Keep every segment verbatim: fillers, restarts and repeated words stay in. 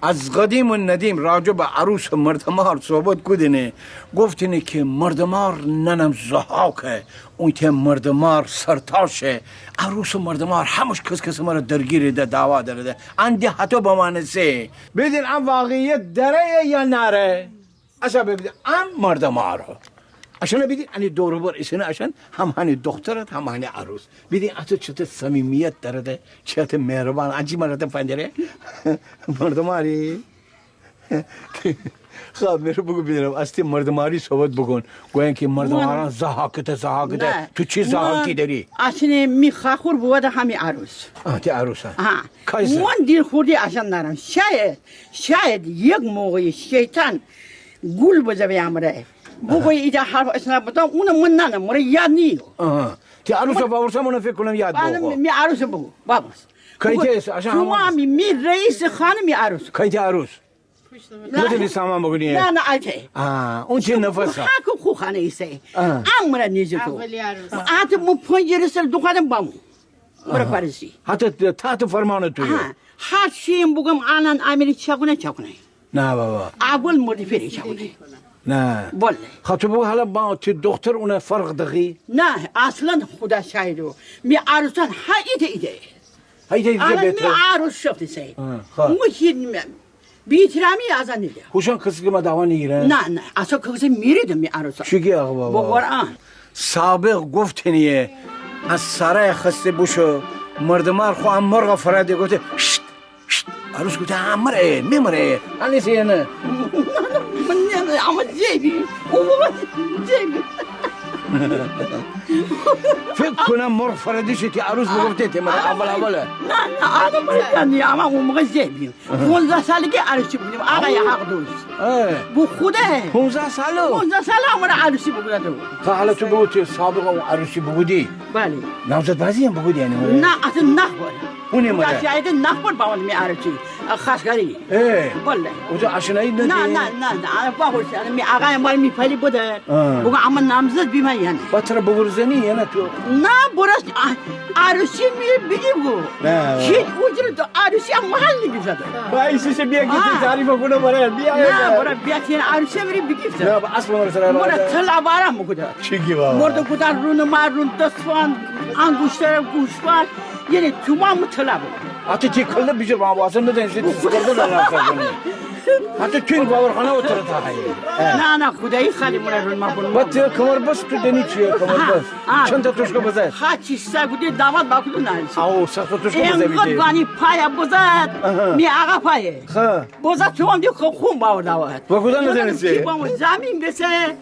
از قدیم و ندیم راجع به عروس و مردمار صحبت کودینه، گفتینه که مردمار ننم ضحاکه، اون ته مردمار سرتاشه، عروس و مردمار همش کس کس مره درگیره ده، دعوا دره ده. ان ده هتو بمانسه. بیدین ان واقعیت دره یا ناره؟ اشا ببینید، ام مردمار. اشانه بیدین، انی دور و بر ایسینه اشان، هم هنی دخترت، هم هنی عروس. بیدین، اتو چته صمیمیت دره ده، چته مهربان، انجی مره ده پنجره. مردماری. خب، مره بگو بیدینم، از تی مردماری صحبت بکن. گوین که مردماران ضحاکته، ضحاکته. تو چی ضحاکی دری؟ اشانه می خاخور بوده همی عروس. آه، تی عروسه. آها. کایسه؟ من دلخوردی اشان نارم. شاید شاید یک موقعی شیطان گول بزه به امره. بگوی ایتا حرف اشنا بتام، اونه من نانم، مره یاد نیو. آها. تی عروسه باورسم، اونه فکر کونم یاد بوخو. می عروسه بگو، باباس. کایته ایسه؟ اشان همون. تمامی می رئیس خانمی عروس. کایته عروس؟ نه. نتونی سامان بگونی؟ نه، نه، ایته. آه، اون چی نفسه؟ خاک خو خانه ایسه. آه. امره نیزه کو. اولی عروس. آت مو پنجره سر دوخانه بامو. مره پرسی. حتی تحت فرمان تویه. آها. هر چیم بگم الان امیری چاکونه، چاکونه. نه بابا. اول مردی فری چاکونه. نه. والله. خب تو بگو حالا با تی دختر اونه فرق دخی؟ نه، اصلاً خدا شاهده. می عروسان ها ایته ایته. ها ایته ایته الان بهتره. می عروس شفتی سید. آه، خب. مو هیچ بی احترامی ازان نیده. هوشان کسی که ما دعوا نیگیره؟ نه، نه. اصلاً کسی میری ده می عروسان. چی گی آقا بابا؟ با قرآن. سابق گفتنیه، از سرای خسته بوشو، مردمار خو ام مرغ فرده گفته، شت، شت. عروس گفته، ها، مره، می مره. انیسه یا نه؟ من نه، اما زیبی. او موقع زیبی. فکر کونم مرغ فرده شتی، عروس بگفته تی مره، اول، اوله. نه، نه، آدم مره، یعنی، اما او موقع زیبی. پونزده سالگی عروسی بودیم، آقای حق دوست. اه. بو خوده. پونزده ساله؟ پونزده ساله امره عروسی بوگوده. خب، حالا تو بگو تی سابق اون عروسی بوگودی. بله. نامزد بازی هم بوگودی یعنی مره؟ نه، اصلاً نخبر. اونه مره؟ شاید نخبر باون می عروسی. خاص کاری. اه. بله. او تو آشنایی ندی؟ نه، نه، نه، نه. بابا، می آقای مال می پلی بوده. آه. بگو اما نامزد بیمه یعنی. با تره ببرزنی یا نه تو؟ نه، برس، آه، عروسی می بیگی بگو. نه. هیچ اجرت عروسی هم محل نگیزد. با ایسی سه بیا که تعریف کنه برای بیا. نه، برای بیا که عروسی مری بیگیفته. نه، با اصل مره سر. مره طلا باران بوکوده. چی گی بابا؟ مرد کودن رون مار رون دستوان، انگشتر گوشوار، یعنی تمام طلا بو. حتی تی کله بیجه با واسه ندن، تی سکرده نه ناسه کنی. حتی توی باورخانه و تره تا هایی. نه، نه، خدایی خالی مره رون مکن. با تی کمر بس تو دنی چیه، کمر بس؟ چند تا توشکه بزد؟ ها، چی سه گودی داماد با کدو نه. او، سه تا توشکه بزد بیدی. انقدر گانی پایا بزد، می آقا پایه. خب. بزد تو هم دی خون باور داوت. و کدن ندنی چی؟ زمین بسه،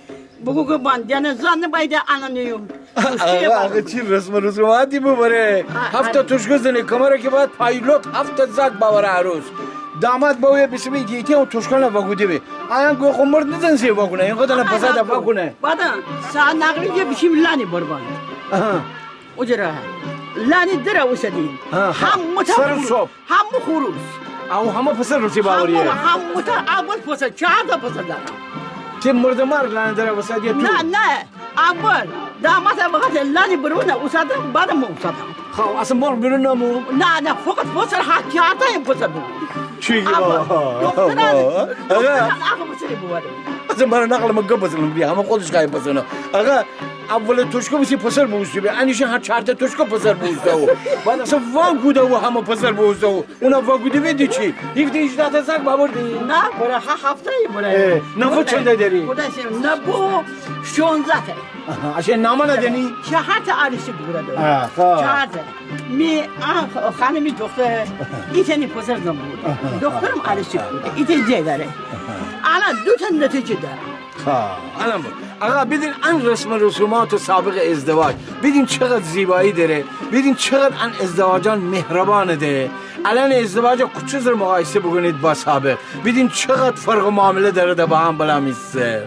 بگو که بان، دیانه زن بایده آنانیوم. آقا، آقا، چی رسم و رسوماتی بو بره؟ هفت تا توشکه زنی، کمره که باید پایلوت هفت تا زاک باوره عروس. داماد باوی بسمی دیتی اون توشکانه وگوده بی. آیان گو خو مرد ندن سی وگونه، اینقدر نه پساده وگونه. بعدا ساعت نقلی یه بشیم لانی بربان. آها. اوجره. لانی دره اوسدی. هم متا سر صبح. همه خروس. او همه پسر روسی باوریه. همه، همه تا اول پسر، چهار تا پسر دارم. تی مردمار لانی دره وسط یا تو؟ نه، نه. اول داماد وقت لانی برونه اوساده، بعد مو اوساده. خب، اصلاً مرغ بیرون نمو؟ نه، نه، فقط پسر، ها، چهار تا این پسر بود. چی گی بابا؟ دختران، دختران آقا پسری بود. اصلاً برای نقل من گپ بزنم بیا، همه خودش خواهی پسر نه. آقا، اول توشکه بسی پسر بوسته بی، انیشه ها چهار تا توشکه پسر بوسته و. بعد اصلاً وان کوده و همه پسر بوسته و. اونا وگودی بیدی چی؟ هیفده هیجده تا زاک باوردی؟ نه، بره، ها، هفته ای بره. اه، نفو چنده دری؟ خدا شکر، نفو شونزده تا. آها، اشه نامه ندنی؟ چهار تا عروسی بوگوده. آه، خب. چهار تا. می، آه، خانمی دختر، ایتنی پسر زن بود. دخترم عروسی بوگوده. ایتنی زی داره. الان دو تا نتیجه دارم. ها، الان با. آقا، بیدین ان رسم و رسومات سابق ازدواج. بیدین چقدر زیبایی دره. بیدین چقدر ان ازدواجان مهربان ده. الان ازدواج کوچه زر مقایسه بکنید با سابق. بیدین چقدر فرق معامله دره ده با هم بلا می سر.